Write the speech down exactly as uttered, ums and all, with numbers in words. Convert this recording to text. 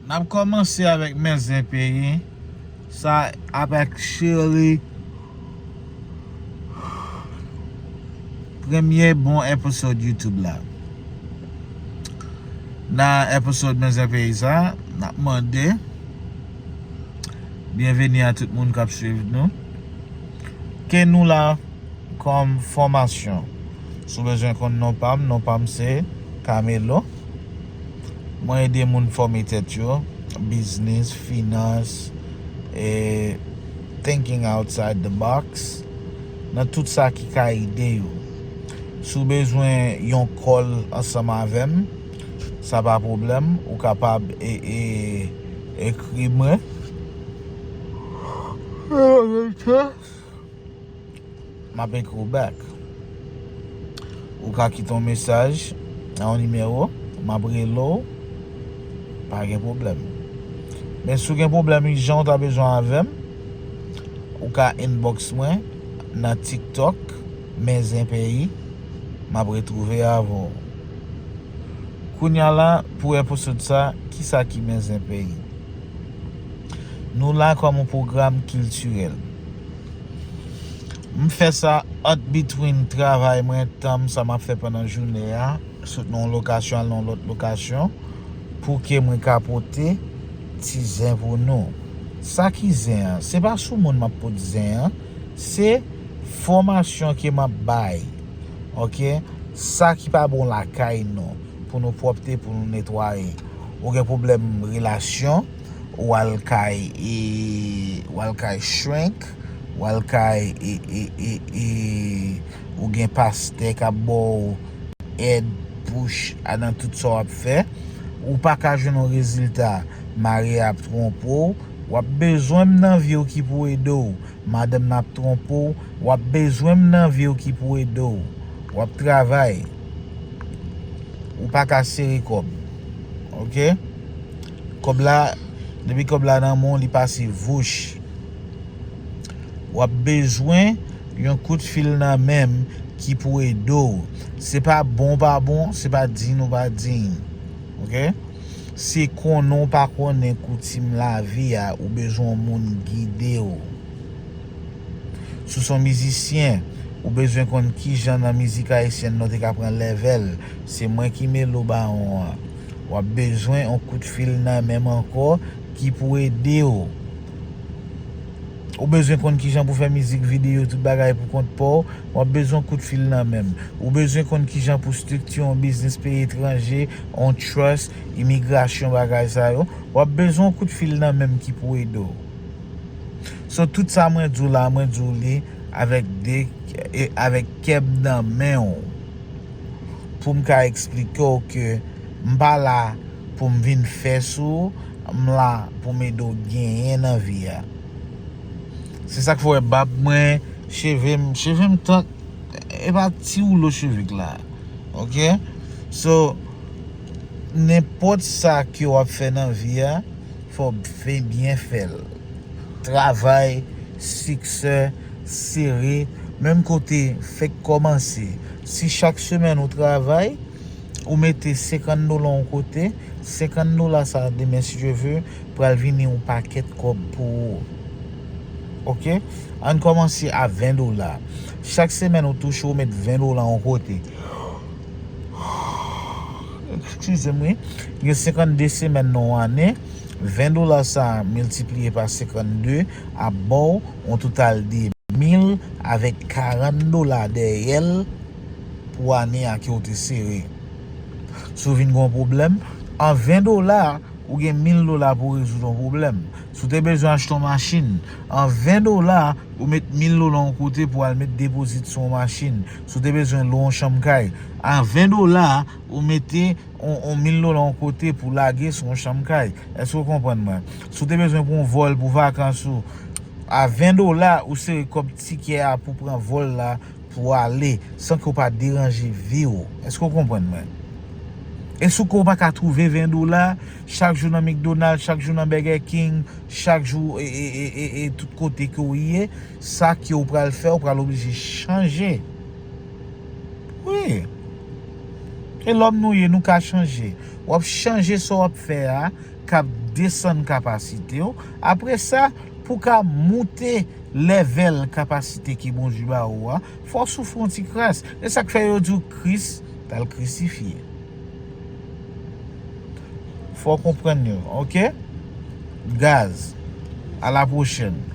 N ap kòmanse avèk Men Zen Peyi. Sa ap actually premye bon episode YouTube la. Nan episode Men Zen Peyi sa, n ap mande byenveni a tout moun k ap swiv nou. Ke nou la kòm fòmasyon. Si w bezwen konn non pa m, non pa m se Camelo. Mwen ede moun fòme tèt yo, biznis, finans, e thinking outside the box, nan tout sa ki ka ede yo. Si w bezwen yon call ansanm avè m, sa pa pwoblèm, ou kapab e, e, ekri mwen. M ap ekri w back. Ou ka kite yon mesaj nan yon nimewo, m ap rele w, pa gen pwoblèm. Men si w gen pwoblèm ijan ou ta bezwen avè m, ou ka inbox mwen nan TikTok, Men Zen Peyi, m ap retwouve avè w. Kounye a la, pou episode sa, kisa ki Men Zen Peyi? Nou la kòm yon pwogram kiltirèl. M fè sa ant between travay mwen, tan m, sa m ap fè pandan jounen an, sot nan yon lokasyon al nan yon lòt lokasyon, pou ke mwen ka pote ti zen pou nou. Sa ki zen an? Se pa sou moun m ap pot zen an, se fòmasyon ke m ap bay. Oke? Sa ki pa bon lakay nou, pou nou pwòpte, pou nou netwaye. Ou gen pwoblèm relasyon, w al kay, e, w al kay shrink, w al kay, e, e, e, e, ou gen pastè k ap ba w èd, push, a nan tout sa w ap fè. Ou pa ka jwenn yon rezilta, marye a ap twonpe w, w ap bezwen m nan vi w ki pou ede w. Madanm nan ap twonpe w, w ap bezwen m nan vi w ki pou ede w. W ap travay. Ou pa ka sere kòb. Oke? Kòb la, depi kòb la nan men w, li pase vouch. W ap bezwen yon kout fil nan men m ki pou ede w. Se pa bon w pa bon, se pa diy ou pa diy. Oke? Se konnen w pa konnen koutim lavi a, ou bezwen yon moun gide w. Si w se yon mizisyen, ou bezwen konn kijan nan mizik ayisyèn nan w te ka pran level. Se mwen ki Melo Bawon an. W ap bezwen yon kout fil nan men m ankò ki pou ede w. Ou bezwen konn kijan pou fè mizik videyo, tout bagay pou kont pa w, w ap bezwen kout fil nan men m. Ou bezwen konn kijan pou strikti yon biznis peyi etranje, yon trust, imigrasyon, bagay sa yo, w ap bezwen yon kout fil nan men m ki pou ede w. So, tout sa mwen di w la, mwen di w li avèk de, e, avèk kè m nan men w. Pou m ka eksplike w ke m pa la pou m vin fè sou w, m la pou m ede w genyen nan vi a. Se sa k fè w wè bab mwen, cheve m, cheve m tank, e pa ti woulo cheve k la. Oke? So, nenpòt sa ke w ap fè nan vi a, fò w fè byen fè l. Travay, siksè, sere, menm kote, fèk kòmanse. Si chak semèn ou travay, ou mete senkant dola yon kote, senkant dola sa a, demen, si Dye ve, pral vini yon pakèt kòb pou ou. Oke? Ann kòmanse a ven dola. Chak semèn ou touche, ou met ven dola yon kote. Eskize m, wi. Gen senkannde semèn nan yon ane, ven dola sa a miltipliye pa senkannde ap ba w yon total de mil avèk karant dola dèyè l pou ane a ke w te sere. Si w vin gen yon pwoblèm, an ven dola, ou gen mil dola pou w rezoud yon pwoblèm. Si w te bezwen achte yon machin, an ven dola, ou met mil dola yon kote pou al met depozit sou yon machin. Si w te bezwen lwe yon chanm kay, an ven dola, ou mete yon, yon mil dola yon kote pou lage sou yon chanm kay. Èske w konprann mwen? Si w te bezwen pran yon vòl pou vakans ou, a ven dola, ou sere kòb tikè a pou pran vòl la, pou ale, san ke w pa deranje vi w. Èske w konprann mwen? E si w pa ka twouve ven dola, chak jou nan McDonald's, chak jou nan Burger King, chak jou, e, e, e, e, e tout kote ke w ye, sa ke w pral fè, w pral oblije chanje. Wi. E lòm nou ye, nou ka chanje. W ap chanje sa w ap fè a, k ap desann kapasite w. Apre sa, pou w ka moute lèvèl kapasite ke Bondye ba ou a, fò w soufri yon ti kras. E sa k fè yo di w Kris t al krisifye. Fò w konprann yo, oke? Guys, à la prochaine.